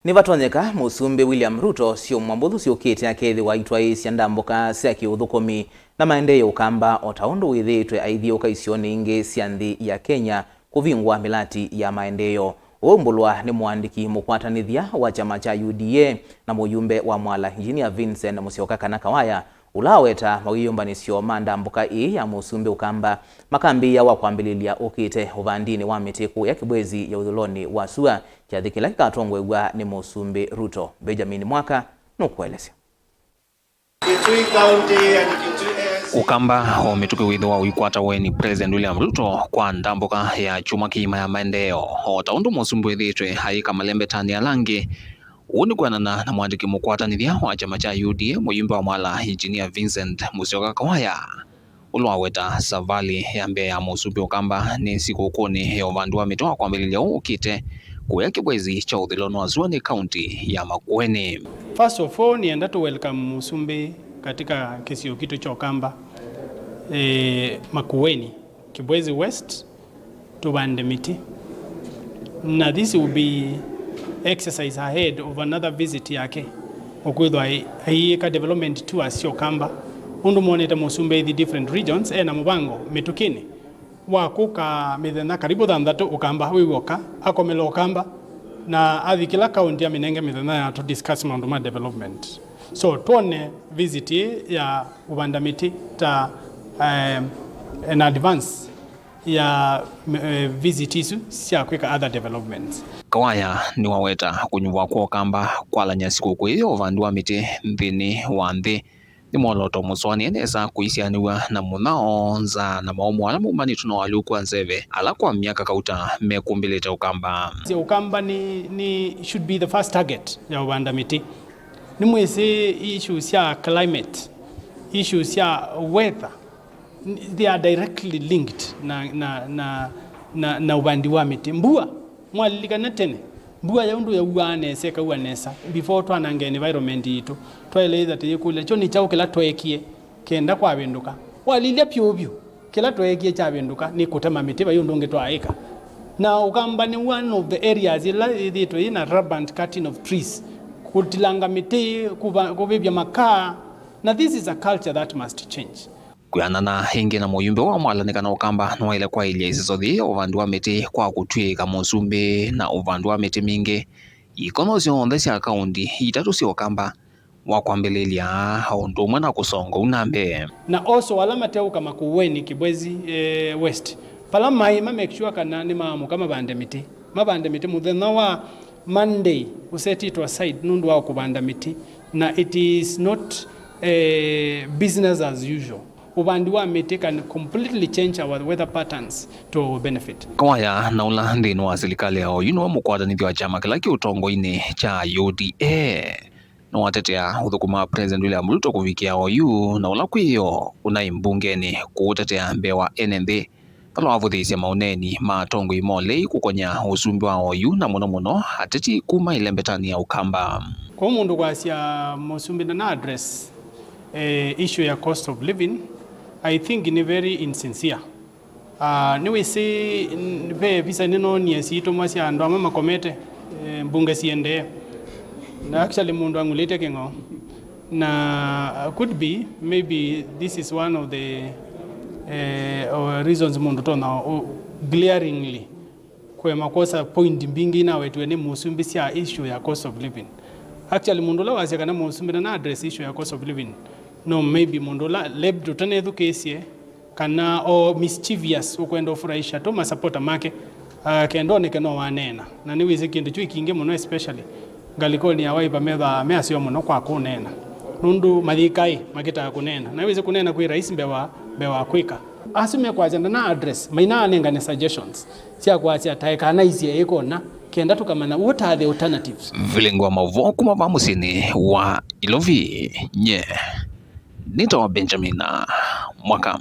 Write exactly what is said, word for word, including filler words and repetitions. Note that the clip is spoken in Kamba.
Nĩvatonyeka Mũsumbĩ William Ruto syumwa mbũthũ syũkĩte akethĩwa aitwaĩĩsya ndambũka sya kĩũthũkũmi na maendeeo Ũkamba, o ta ũndũ wĩthĩĩtwe aithyũũka isionĩ ingĩ sya nthĩ ya Kenya kũvingũa mĩlati ya maendeeo. Ũũmbũlwa nĩ mũandĩki mũkwatanĩthya wa kyama kya U D A na mũyumbe wa Mwala, Engineer Vincent Musyoka kana Kawaya, ũla waweta mawĩyũmbanĩsyo ma ndambũka ĩĩ ya Mũsumbĩ Ũkamba makambĩĩa wa kwambĩlĩlya ũkĩte ũvandinĩ wa mĩtĩ kũya Kibwezi ya ũthũlonĩ wa sua, kyathĩ kĩla kĩkatongoew'a nĩ Mũsumbĩ Ruto. Benjamin Mwaka nũkũelesya. Kitui County and Kitui A S C. Ũkamba o mĩtũkĩ wĩthĩwa ũikwata ũeni President William Ruto kwa ndambũka ya kyumwa kĩima ya maendeeo, o ta ũndũ Mũsumbĩ wĩthĩĩtwe ayĩka malembetanĩ ala angĩ. Ũu nĩ kwĩanana na mũandĩki mũkwatanĩthya wa kyama kya U D A, mũyumbe wa Mwala, Engineer Vincent Musyoka Kawaya, ũla waweta savalĩ ya mbee ya Mũsumbĩ Ũkamba nĩ sikũkũnĩ ya ũvandi wa mĩtĩ wa kwambĩlĩlya ũũ ũkĩte kũya Kibwezi kya ũthũlonĩ wa sua nĩ kaunti ya Makueni. First of all, nienda to welcome Mũsumbĩ katika kĩsio kitũ kya Ũkamba, eh, Makueni, Kibwezi West, tũvande mĩtĩ. Na this will be exercise ahead of another visit yake, ũkwĩthwa ai-, aiĩka development tours sya Ũkamba. Ũndũ mwonete Mũsumbĩ aithi different regions, ena mũvango mĩtũkĩnĩ wa kũka mĩthenya karibu thanthatũ Ũkamba wĩ w'oka, akomela Ũkamba, na athi kĩla kaunti amĩnenge mĩthenya ya to discuss maũndũ ma development. So, twone visit ĩĩ ya kũvanda mĩtĩ ta, eh, an advance ya, eh, visit isu sya kwĩka other developments. Kawaya nĩwaweta kũnyuvwa kwa Ũkamba kwalany'a sikũkũ ĩĩ ya ũvandi wa mĩtĩ nthĩnĩ wa nthĩ nĩ mwolooto mũsũanĩe nesa kũisyaanĩw'a na mũnyao, nzaa na maũmũ ala maumanĩtw'e na ũalyũku wa nzeve ala kwa myaka kauta mekũmbĩlĩte Ũkamba. Ũkamba nĩ, nĩ should be the first target ya ũvanda mĩtĩ. Nĩmwĩsĩ issues sya climate, issues sya weather, they are directly linked na, na, na, na, na ũvandi wa mĩtĩ. Mbua, mwalilikana tene, mbua ya ũndũ yauaa nesa, ĩkauwa nesa, before twanange environment yitũ, twaĩle ĩtha tũyĩkũlya, kyo nĩ kyaũ kĩla tweekie kenda kwavĩndũka? Walilya pyũ vyũ, kĩla tweekie kyavĩndũka nĩ kũtema mĩtĩ, vai ũndũ ũngĩ twaaĩka. Na Ũkamba nĩ one of the areas ila yĩthĩĩtwe yĩ na rampant cutting of trees, kũtilanga mĩtĩ, kũva-, kũvĩvya makaa, na this is a culture that must change. Kwĩanana ĩngĩ na mũyumbe wa Mwala nĩ kana Ũkamba nĩwaĩle kwaĩlya ĩseso yĩĩ ya ũvandi wa mĩtĩ kwa kũtw'ĩĩka Mũsumbĩ na ũvandi wa mĩtĩ mingĩ ikono syonthe sya kaunti itatũ sya Ũkamba, wa kwambĩlĩlya o ũndũ ũmwe na kũsonga ũu na mbee. Na also ala mateũka Makueni, Kibwezi, eh, West, vala maĩ ma make sure kana nĩmaamũka mavande mĩtĩ, mavande mĩtĩ mũthenya wa Monday ũsetĩtwe aside nũndũ wa kũvanda mĩtĩ, na it is not, eh, business as usual. Ũvandi wa mĩtĩ can completely change our weather patterns to our benefit. Kawaya na ũla nthĩnĩ wa silikalĩ ya oyu nĩwe mũkwatanĩthya wa kyama kĩla kĩ ũtongoinĩ kya U D A. Nĩwatetea ũthũkũma wa President William Ruto kũvikĩa oyu, na ũla kwĩyo ũnaĩ mbungenĩ kũũtetea mbee wa ene nthĩ, vala wavũthĩĩsye maũneeni ma atongoi ma ũlei kũkony'a ũsumbĩ wa oyu, na mũno mũno ateti kuma ĩlembetanĩ ya Ũkamba. Kwoou mũndũ kwasya Mũsumbĩ ndana address, eh, issue ya cost of living, I think nĩ very insincere. Ah, nĩwĩsĩ, n-, ve visa nĩnoonie siitũmwa sya andũ amwe makomete, eh, mbunge siendee. Na actually mũndũ ang'ulĩte kĩng'o. Na, uh, could be, maybe this is one of the, eh, uh, reasons mũndũ tonya u-, glaringly kũema kwosa point mbingĩ inawetiwe nĩ Mũsumbĩ sya issue ya cost of living. Actually, mũndũ ũla wasya kana Mũsumbĩ ndana address issue ya cost of living, no, maybe mũndũ ũla lab tũtanethukĩĩsye, kana o mischievous, ũkwenda ũfurahisha tu masapota make, uh, kenda oneke no waneena. Na nĩwĩsĩ kĩndũ kyu kingĩ mũno, especially ngalĩkonĩ ya Wiper, methĩawa me aseo mũno kwa kũneena, nũndũ mayĩkaĩ makĩtaa kũneena. Na nĩwĩsĩ kũneena kwĩ rahisi mbee wa, mbee wa kwĩka. Asu mekwasya ndana address, mainanengane suggestions sya kwasya taekanaisye ĩkona, kenda tũkamanya what are the alternatives. Vilingi wa maũvoo kuma va mũsyĩnĩ wa Ilovi, nye nĩtawa Benjamin Mwaka.